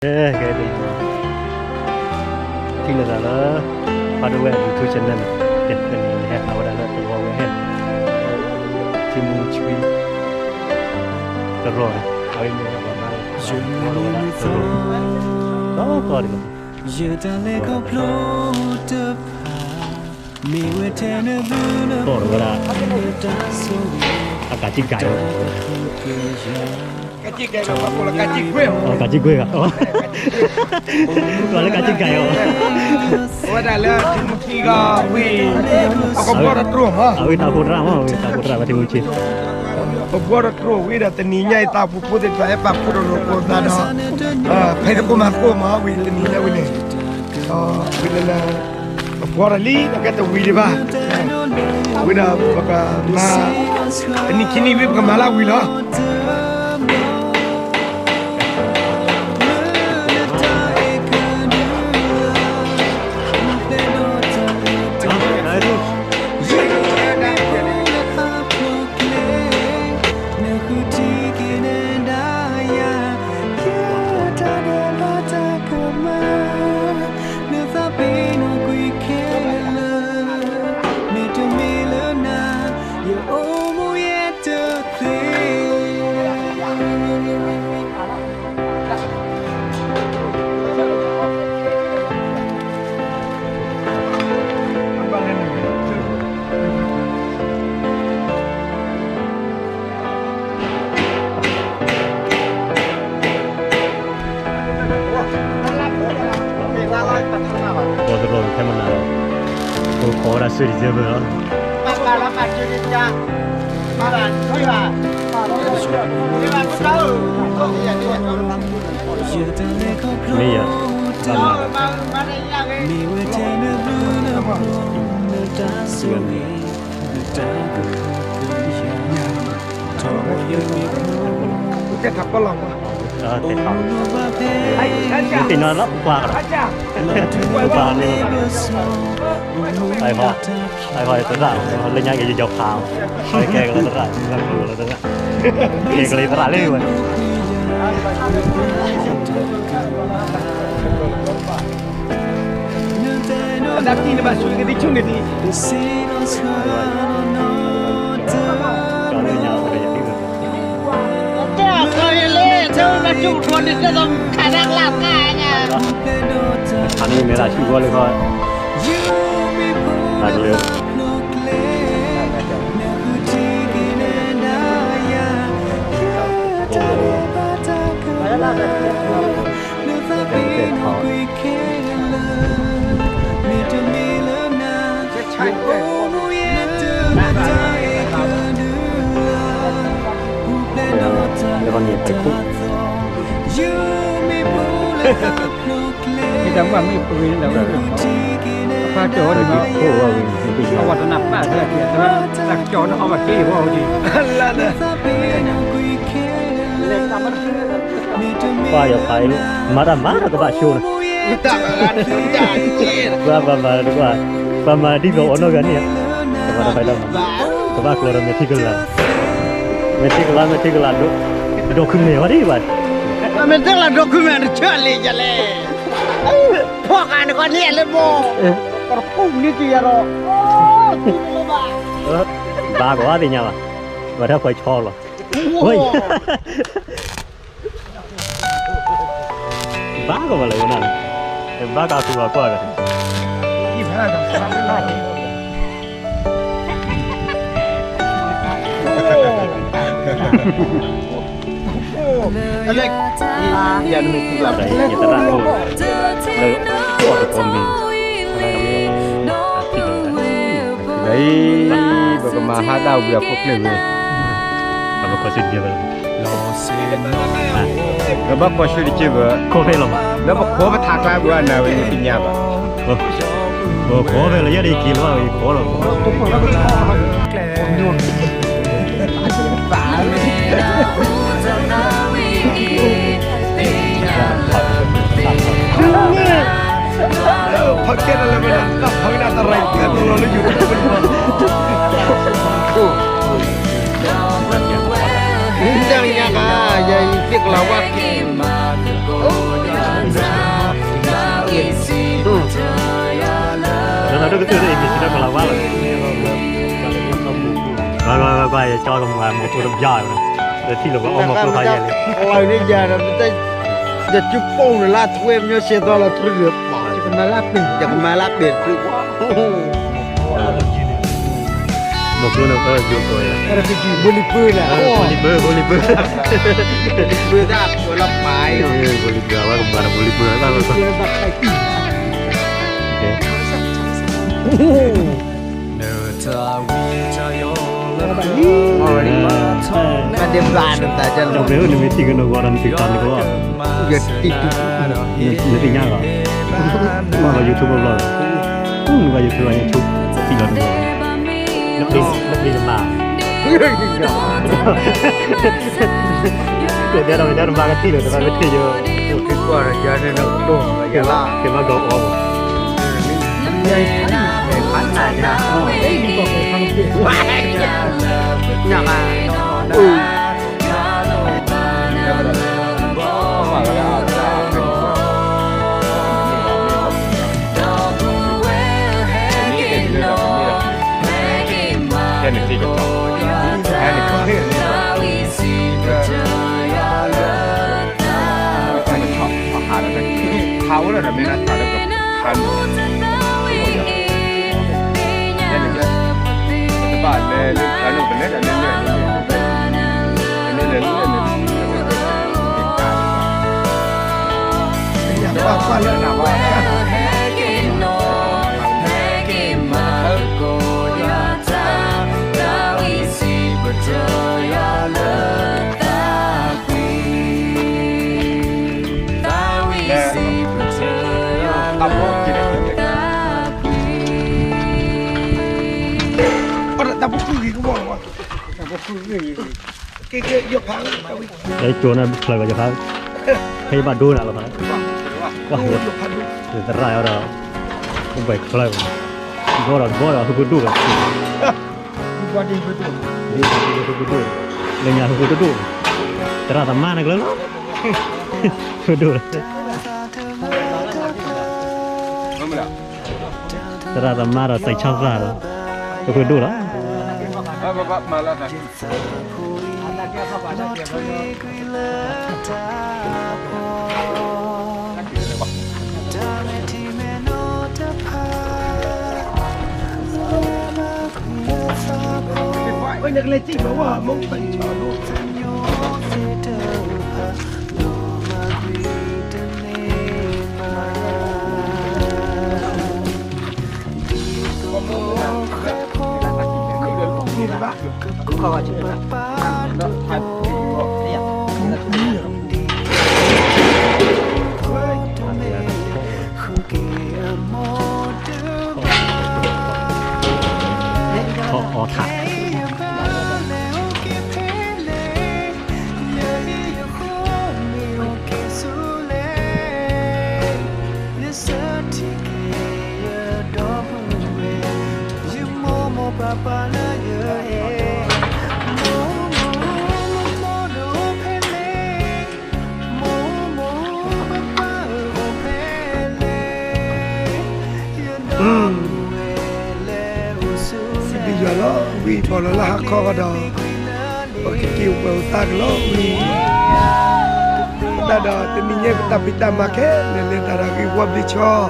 ကဲ ကဲ ထံၣ်လိာ်သးလၢ ဖးဒိၣ်ဝဲ YouTube channel န့ၣ် ကဲ တနံၤန့ၣ် ဟဲဟးဝဲဒၣ်လၢသဝီဝဲဟဲ ထံမူဆှံ တရီန့ၣ် အဝဲမ့ၢ်ဝဲဒၣ် သဝီဝဲဒၣ် သရီ သီသီဒ်န့ၣ် သီဝဲဒၣ် အကးကံၣ်ကးအီၤ ကးကံၣ်ကွ့ၢ် ပှၤလၢကးကံၣ်ကးအီၤ အဝဲဒၣ်လၢထံမူဆှံကီးဝံၤ အကဘှီတတြိာ်မး အဝဲသးဖိတရၣ်မး အဝဲသးဖိတရၣ်ဝဲထံမူဆှံ ပဘှီတတြိာ်ဝံၤဒီး တနံၤညါအံၤ သးဖိဖိသ့ၣ်တဖၣ် ဟဲပာ်ဖှိၣ်တရၢၢ်ကိးသးဒီး ဖဲသကိးမၤသကိးမး ဝံၤတနံၤညါဝံၤန့ၣ် ဝံၤလၢလၢ ပဘှီတၢ်လံ ဒီးကဲတဝံၤဒံးဘၣ် ဝံၤဒီးပကမၤ တနံၤခံနံၤဝံၤ ပကမၤလၢဝံၤလီၤ. ပှၤတရီထဲမနၤလီၤ ပခိးဝဲဒၣ် စၢဒံၣ်စၢဘၢၣ်လီၤ မ့ၢ်ယၤ ဘၣ်မၤ ကဲထီၣ်ပလီၢ်မး ကဲထီၣ် မ့ၢ်သ့ၣ်နီၣ်လီၤ ပကွၢ်ကဒီး ပကွၢ်လီၤ အဟီ အဟီသရၣ် လၢညါက့ၤယယီၤဖး ကဲကလီသရၣ် ကလီသရၣ် ကဲကလီသရၣ်လၢဝဲ အဒၣ်တံၢ်နဘၣ်ဆိကသံဆိကသံ တဲအီၤခီယလဲၣ် တဲဝဲမၤစူၢ်ကထိန့ၣ် တဲသိးခးတၢ်ကလၢ်ကါညါ ခးန့ၣ်မ့ၢ်ဒၣ်ဆူၣ်ဂီၤလၢခီ တၢ်ကလၢ လၢန့ၣ်ပခိၣ် မ့ၢ်တၢ်မ့ၢ်ပဂ့ၤန့ၣ်လီၤ အဖါတၢၢ်ဝဲန့ၣ် အဝဲတနၢ်ပၢ်သ့ၣ် တၢ်ကစီၣ်န့ၣ် အီၣ်ဘၣ်က့ၢ်ဝဲအီၤက့ၤ ပၢ်ယီၤဖးအံၤ မၤတၢ်မၤတၢ်ကဘၣ်ဆိန့ၣ် ပှၤပှၤမၤတကွၢ် ပှၤမၤဒ်သိးအီၤနီၢ်ဂၤန့ၣ် ကဘၣ်တၢ်ဖးတၢ်မၤ ကဘၣ်ကျီဒီးမဲာ်ထံကလၤ မဲာ်ထံကလၤ မဲာ်ထံကလၤ ဒီးခုမဲာ်ဝဲဒ်ဘၣ် မဲာ်ထံကလၤဒီးခုမဲာ်တဆၢလံယလဲၣ် ဖီၣ်ဃာ်နကီန့ၣ်လၢဘီ ကရပူၣ်န့ၢ်ကယၤဒီး ဘၣ်ကဝါသ့ၣ်ညါဘၣ် ဝဲထီၣ်ခွဲးဆီလီၤ ဘၣ်ကဝဲလၢနၤ ဘၣ်ကသူအကွၢ်ဒီး ယသရၣ်အိၣ်လၢအီၣ်တကီမံၤ ပကမၤဟါဒၣ်ဝံၤအဖိကျဲၢ်ဝဲ ပကခီဆၢတက့ၢ်ဘၣ် ပဘၣ်ခီဆၢတက့ၢ်ဘၣ် ခီဖဲလီၤ လၢပခိးပထးကျါပှၤနၤဝဲန့ၣ်ပညါဘၣ် ပခိးဖဲလီၤ ယဲဒၣ်က့ၤလီၤ ယခိးလီၤ ဖးကဲလၢမ့ၢ် ဖးကဲလၢလၢယူၤထူၣ်ပူၤ တၢ်ညါကါ ယၤအံၤသ့ၣ်ကလၤဝါက့ၤ အိၣ် ကသုးလၢအံၤ မ့ၢ်စံးထီၣ်ကလၤဝါလီၤ, ကွၢ်ကွၢ်ကွၢ်ကွၢ် ယကၠီကမၤမူခိၣ်တဘျီ, ဒီးထံၣ်လိာ်ကွဲအီၣ်မီၤဖိခါယဲၢ်လံ, လီၤန့ၣ်ယၤဒီး ယစုပိာ်န့ၣ်လၢထွဲမညီရှဲသီလီၤ တြုၢ်ဒီး ယကမၤလၢပ့ၤ ယကမၤလၢပ့ၤတြုၢ်, မီၤကျိန့ၣ် ယိကိးယဲၢ်, ဘိလံၤပၢလီၤ, ဘိလံၤပၢ, ဘိလံၤပၢ, ဘိလံၤပၢ, ဘိလံၤပၢ, အဝဲကမၤဒီးဘိလံၤပၢ, ဘိလံၤပၢ, နမ့ၢ်ထံၣ်ကနီၤဂီၤဒီးနသ့ၣ်တၢ်န့ၣ်ကီး, နသ့ၣ်ညါလီၤ, နဘၣ် YouTube ဘျီ, နဘၣ် YouTube ဘၣ် YouTube သံလီၤနဂီၢ်, နဘၣ် ကဒဲဒီး ကဒဲဒီး မၤကထံၣ်လီၤ တဘၣ်ကထံၣ်ယိၤ, က့ၤကွၢ်ဒီးယၤန့ၣ်ဒီး ကဘၣ်ဂီၤအီၤ, တၢ်ဖိဃုဂ့ၤကဘီလီၤ, က့ၤက့ၤယဖး, အဲ ကၠိန့ၣ်ဖျၢၣ်ကယဖး, ဖဲယဘၣ်ဒိနၤလီၤဖး, သရၣ်အီၤဒီး, အိၣ်ဘှံးချၢ, ဘီဒီးဘီဒီး ဟူကဒိၣ်ဒီး, လၢညါဟူကဒိၣ်, သရၣ်သမါန့ၣ်ကလၢလီၤ, ဟူကဒိၣ်လီၤ. သရၣ်သမါဒီးစဲးဆီသၣ်ဒီး, ပဃုဒိၣ်လီၤ. Sibiyalo, ဝံၤပီၣ်လီၤလၢဟါခီကဒီး, ပကက့ၤအိၣ်ပှဲၤအိၣ်သးကလီၤဝံၤ, တၢ်ဒီးတနံၤညါပတၢ်ဖံးတၢ်မၤခဲလၢာ်လဲၤတၢ်ဒီးဂ့ၢ်ဝီဘျ့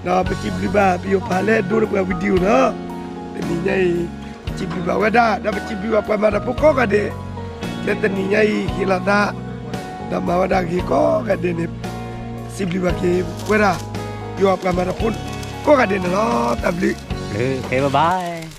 ဆီ, ဒီးပစံးဘျုးဘၣ် ပယိၤဖးလၢဒိတပှဲၤ video နီၤ, တနံၤညါအံၤ, ပစံးဘျုးဘၣ်ဝဲဒၣ် ဒီးပစံးဘျုးဘၣ်ပှၤမၤတၢ်ဖိကိးဂၤဒဲး, လၢတနံၤညါအံၤဟ့ၣ်လီၤသး, ဒီးမၤဝဲဒၣ်ဂ့ၤကိးဂၤဒဲးန့ၣ်, စံးဘျုးဘၣ်က့ၤဝဲဒၣ်, ယွၤပှၤမၤတၢ်ဖိကိးဂၤဒဲးန့ၣ်လီၤ, တၢ်ဘျုး, ဘၣ်ဘၣ်.